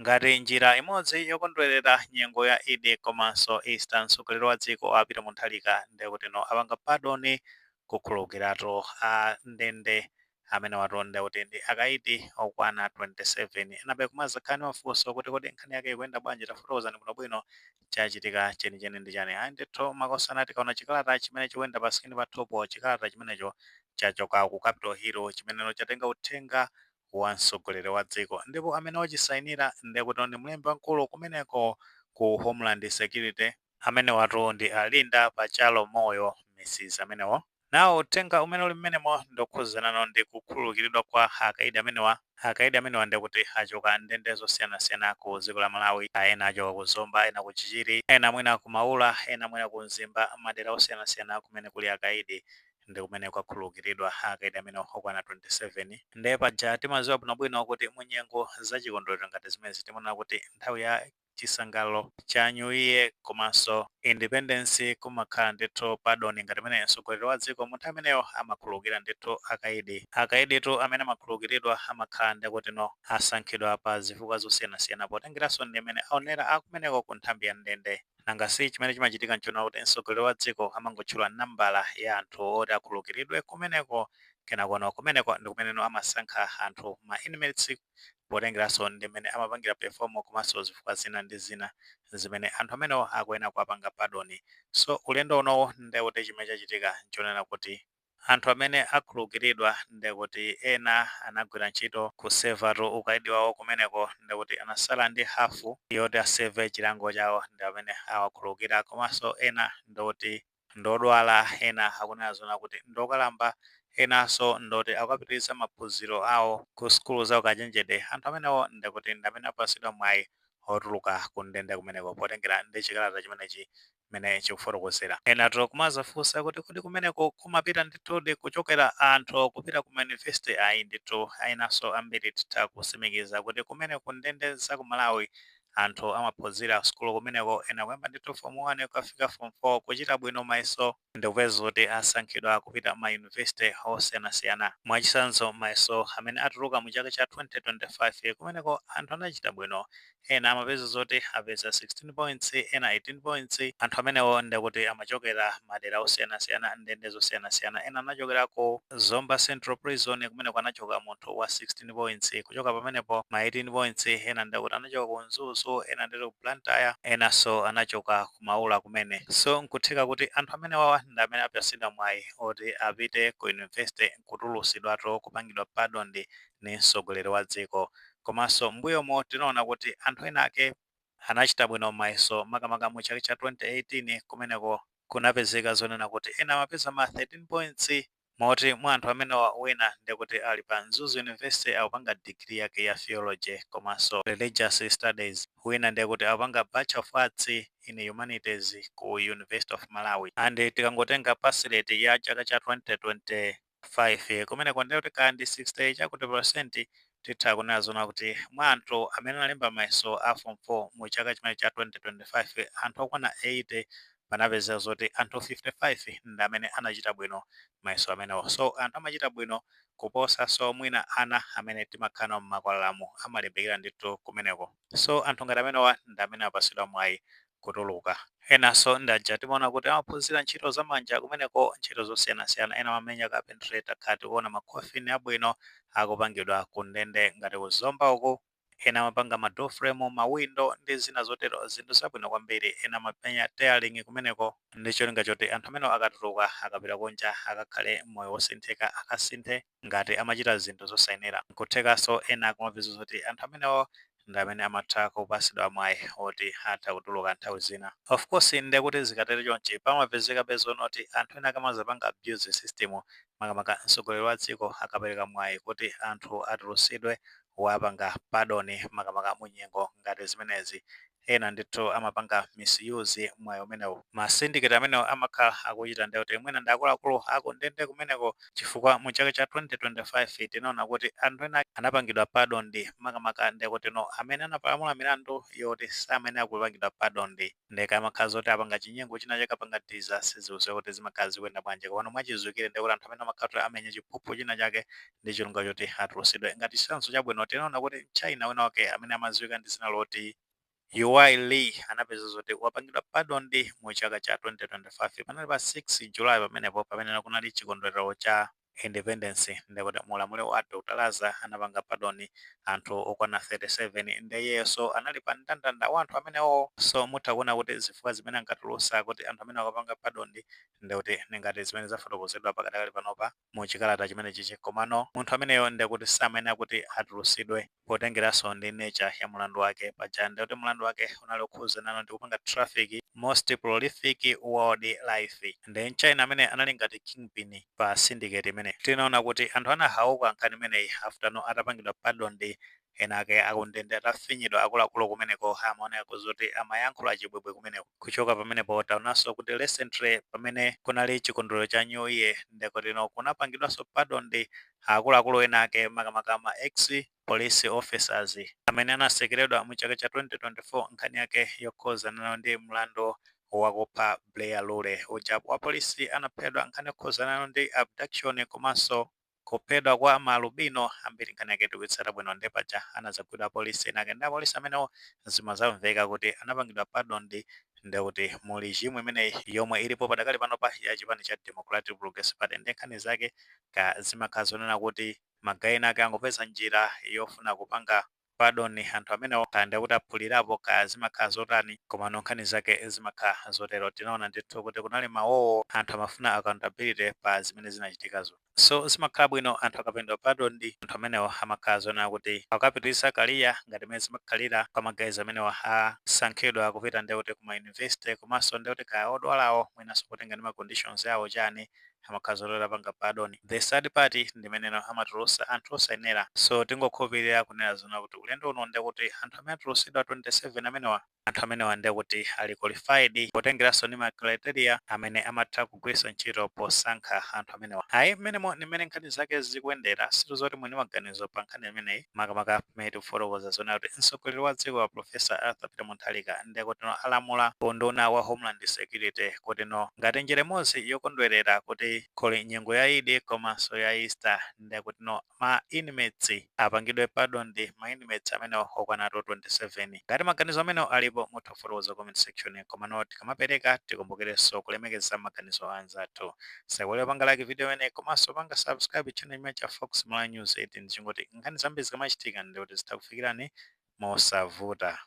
Ngati njira imodzi yokondwerera nyengo ya Eid komanso Easter, mtsogoleri wa dziko a Peter Mutharika ndekutino apanga pardon, kukhululukiratu a ndende amene watu ndekuti ndi akaidi okwana 27. Enabe kumazakhala ndi mafunso kuti kodi nkhani yake ikuyenda bwanji? Tafotokozani bwinobwino, chachitika chenicheni ndi chani? Ayi ndithu makosana, tikaona chikalata chimene chikuyenda pa screen pathupo, chikalata chimenecho chachoka ku Capitol Hill, chimeneno chatenga uthenga wa mtsogoleri wa dziko, ndipo amene wachisayinira ndekuti ndi mlembi wamkulu kumeneko ku Homeland Security. Amene watu ndi a Linda Pachalo Moyo, Mrs amenewo. Nawo uthenga umene uli mmenemo ndokhudzanano ndi kukhululukiridwa kwa akaidi amenewa. Akaidi amenewa ndekuti achoka ndende zosiyanasiyana ku dziko la Malawi. Ena achoka ku Zomba, ena ku Chichiri, ena mwina ku Maula, ena mwina ku Mzimba, madera osiyanasiyana kumene kuli akaidi ndi kumene kwakhululukiridwa akaidi amene okwana 27. Ndiye paja timadziwa bwinobwino kuti mu nyengo zachikondwerero ngati zimenezi, timaona kuti nthawi ya chisangalalo cha New Year komanso Independence, kumakhala ndithu pardon ngati imene mtsogoleri wa dziko mu nthawi imeneyo amakhululukira ndithu akaidi. Akaiditu amene amakhululukiridwa amakhala ndekutino asankhidwa pa zifukwa zosiyanasiyana, potengeranso ndi amene aonera akumeneko ku nthambi ya ndende. Nanga si chimene chimachitika nchona kuti mtsogoleri wa dziko amangotchula nambala ya anthu oti akhululukiridwe kumeneko, kenakono kumeneko ndi kumeneno amasankha anthu, ma inmates, potengeranso ndi mmene amapangira perform komanso zifukwa zina ndi zina zimene anthu amenewo akuyenera kuwapanga pardon. So ulendo unowo ndekuti chimene chachitika nchonena kuti anthu amene akhululukiridwa ndekuti ena anagwira ntchito kusevatu ukaidi wawo kumeneko, ndekuti anasala ndi hafu yoti aseve chilango chawo, ndi amene awakhululukira. Komanso ena ndoti ndodwala, ena akunena zona kuti ndokalamba, enanso ndoti akapitiriza maphunziro awo ku sukulu za ukachenjede. Anthu amenewo ndekuti ndi amene apasidwa mwayi otuluka ku ndende kumeneko, potengera ndi chikalata chimenechi mene chikufotokozera. Enatu kumazafunsa kuti kodi kumeneko kumapita ndithudi kuchokera anthu kupita ku university? Ayi ndithu, enanso ambiri titha kusimikiza kuti kumene ku ndende za ku Malawi anthu amaphunzira sukulu kumeneko. Ena kuyamba ndithu form 1 kukafika form 4, kuchita bwino mayeso, ndikupeza kuti asankhidwa kupita ma university osiyanasiyana. Mwachitsanzo, mayeso amene atuluka mu chaka cha 2025, kumeneko anthu anachita bwino. Ena amapeza zoti apeza 16 points, ena 18 points. Anthu amenewo ndikuti amachokera madera osiyanasiyana, ndende zosiyanasiyana. Ena anachokera ku Zomba Central Prison, kumeneko anachoka munthu wa 16 points. Kuchoka pamenepo ma 18 points, ena ndikuti anachoka ku Mzuzu, ena ndikuti ku Blantyre, enanso anachoka ku Maula kumene. So nkutheka kuti anthu amenewawa ndi amene apasidwa mwayi oti apite ku university, kutulusidwatu, kupangidwa pardon ndi mtsogoleri wa dziko. Komanso mbuyomo tinaona kuti anthu ena ake anachita bwino mayeso, makamaka mu chaka cha 2018. Kumeneko kunapezeka zonena kuti ena amapeza ma 13 points, moti mwa anthu amenewa wina ndikuti ali pa Mzuzu University, akupanga degree yake ya theology komanso religious studies. Wina ndikuti akupanga Bachelor of Arts in Humanities ku University of Malawi. And tikangotenga pass rate ya chaka cha 2025, kumeneko ndikuti kaya ndi 60 chakuti percent, titha kunena zona kuti mwa anthu amene analemba mayeso a form 4 mu chaka chimene cha 2025, anthu okwana 80, panapezeka zoti anthu 55 ndi amene anachita bwino mayeso amenewo. So anthu amachita bwino kuposa mwina ana amene timakhala m'makwalalamu, amalimbikira ndithu kumeneko. So anthu ngati amenewa ndi amene apasidwa mwayi kutuluka. Enanso ndaja timaona kuti amaphunzira ntchito zamanja kumeneko, ntchito zosiyanasiyana. Ena amamenya carpentry, takhala tikuona makhofini abwino akupangidwa ku ndende ngati kuzomba uku. Ena amapanga ma door frame, ma window ndi zina zotero, zinthu zabwino kwambiri. Ena amamenya tailoring kumeneko, ndi cholinga choti anthu amene akatuluka, akapita kunja, akakhale moyo wosinthika, akasinthe ngati amachita zinthu zosayenera. Nkuthekanso ena akumapeza zoti anthu amenewo ndi amene amatha kupasidwa mwayi oti atha kutuluka nthawi zina. Of course, ndekuti zikatere chonchi, pamapezeka pezonoti anthu ena akamazapanga abuse system, makamaka mtsogoleri wa dziko akapereka mwayi kuti anthu atulusidwe, wapanga pardon, makamaka mu nyengo ngati zimenezi. Ena ndithu amapanga misuse mwayi umenewu. Ma syndicate amenewo amakhala akuchita ndekuti mwina ndi akuluakulu akundende kumeneko, chifukwa mu chaka cha 2025 tinaona kuti anthu ena anapangidwa pardon, makamaka ndekuti no amene anapalamula milandu yoti samene akupangidwa pardon, ndeka amakhala zoti apanga chinyengo china chake, apanga diza, siziuziwa kuti zimakhala zikuyenda bwanji. Komano mwachizwikire ndekuti anthu amene amakhala kuti amenya chiphuphu china chake ndi chilunga choti atulusidwe. Ngati chitsanzo chabwino, tinaona kuti China wina wake amene amadziwika ndi dzina loti Yuwai Lee anapeza zoti wapangidwa pardon mu chaka cha 2025. Panali pa 6 July pamenepo, pamene kunali chikondwerero cha independence, ndekuti mulamuliro wa Dr Laza anapanga pardon anthu okwana 37, ndiyeso anali pa mndandanda wa anthu amenewo. So mutha kuona kuti zifukwa zimene ankatulusa kuti anthu amene akapanga pardon ndekuti ngati zimene zafotokozedwa pakadakali panopa mu chikalata chimene chichi. Komano munthu ameneyo ndekuti samayenera kuti atulusidwe, potengeranso ndi nature ya mulandu wake. Paja ndekuti mulandu wake unali okhuzana ndi kupanga traffic most prolific wildlife, ndi Mchina amene anali ngati kingpin pa syndicate imene. Tinaona kuti anthu anahauka nkhani imeneyi after no atapangidwa pardon ndi ena ake akundende, atafinyidwa akuluakulu kumeneko, amaoneka kuti amayankhula chibwebwe kumeneko. Kuchoka pamenepo, taonanso kuti recently pamene kunali chikondwerero cha New Year, ndekutino kunapangidwanso pardon ndi akuluakulu ena ake, makamaka ma ex police officers amene anasekeredwa mu chaka cha 2024, nkhani yake yokhuzana ndi mlandu wakupha Blair Lule uja wa polisi anaphedwa, nkhani yokhuzana ndi abduction komanso kuphedwa kwa maalubino ambiri. Nkhani yake tikuitsata bwino. Ndi paja anazagwidwa apolisi ena ake, ndi apolisi amenewo zimazamveka kuti anapangidwa pardon, ndekuti mu regime imeneyi yomwe ilipo padakali panopa ya chipani cha Democratic Progressive Party. Ndi nkhani zake ka zimakhala zonena kuti ma guy ena ake angopeza njira yofuna kupanga pardon anthu amenewo, kaya ndikuti aphulirapo, kaya zimakhala zotani, komano nkhani zake zimakhala zotero. Tinaona ndithu kuti kunali mawowo, anthu amafuna accountability pa zimene zinachitikazo. So zimakhala bwino anthu akapangidwa pardon, anthu amenewo amakhala zonena kuti akapitiriza career ngati mmene zimakhalira kwa ma guys amenewo asankhidwa kupita ndekuti kuma university, komanso ndekuti kaya odwalawo mwinanso kutenga ndi ma conditions awo chani, amakhala zotero apanga pardon. The sad part ndimeneno amatulusa anthu osayenera. So tingokhulupirira kunena zona kuti ulendo uno ndekuti anthu amene atulusidwa 27 amenewa, anthu amenewa ndekuti ali qualified, potengeranso ndi ma criteria amene amatha kugwiritsa ntchito posankha anthu amenewa. Ayi, mmenemo ndi mmene nkhani zake zikuyendera. Situzoti mwini maganizo pa nkhani imeneyi, makamaka pamene tikufotokoza zona kuti mtsogoleri wa dziko wa Professor Arthur Peter Mutharika ndekuti no alamula unduna wa Homeland Security kuti no ngati njira imodzi yokondwerera kuti kuli nyengo ya Idi komanso ya Easter, ndekuti no ma inmates apangidwe pardon, ndi ma inmates amenewo okwanatu 27. Ngati maganizo amenewo alipo, mutha kufotokoza comment section. Komano tikamapereka, tikumbukirenso kulemekeza maganizo anzathu. Saiwale panga like video imene komanso panga subscribe channel imene cha Fox Malawi News 18, chingoti nkhani zambiri zikamachitika ndikuti zitha kufikirani mosavuta.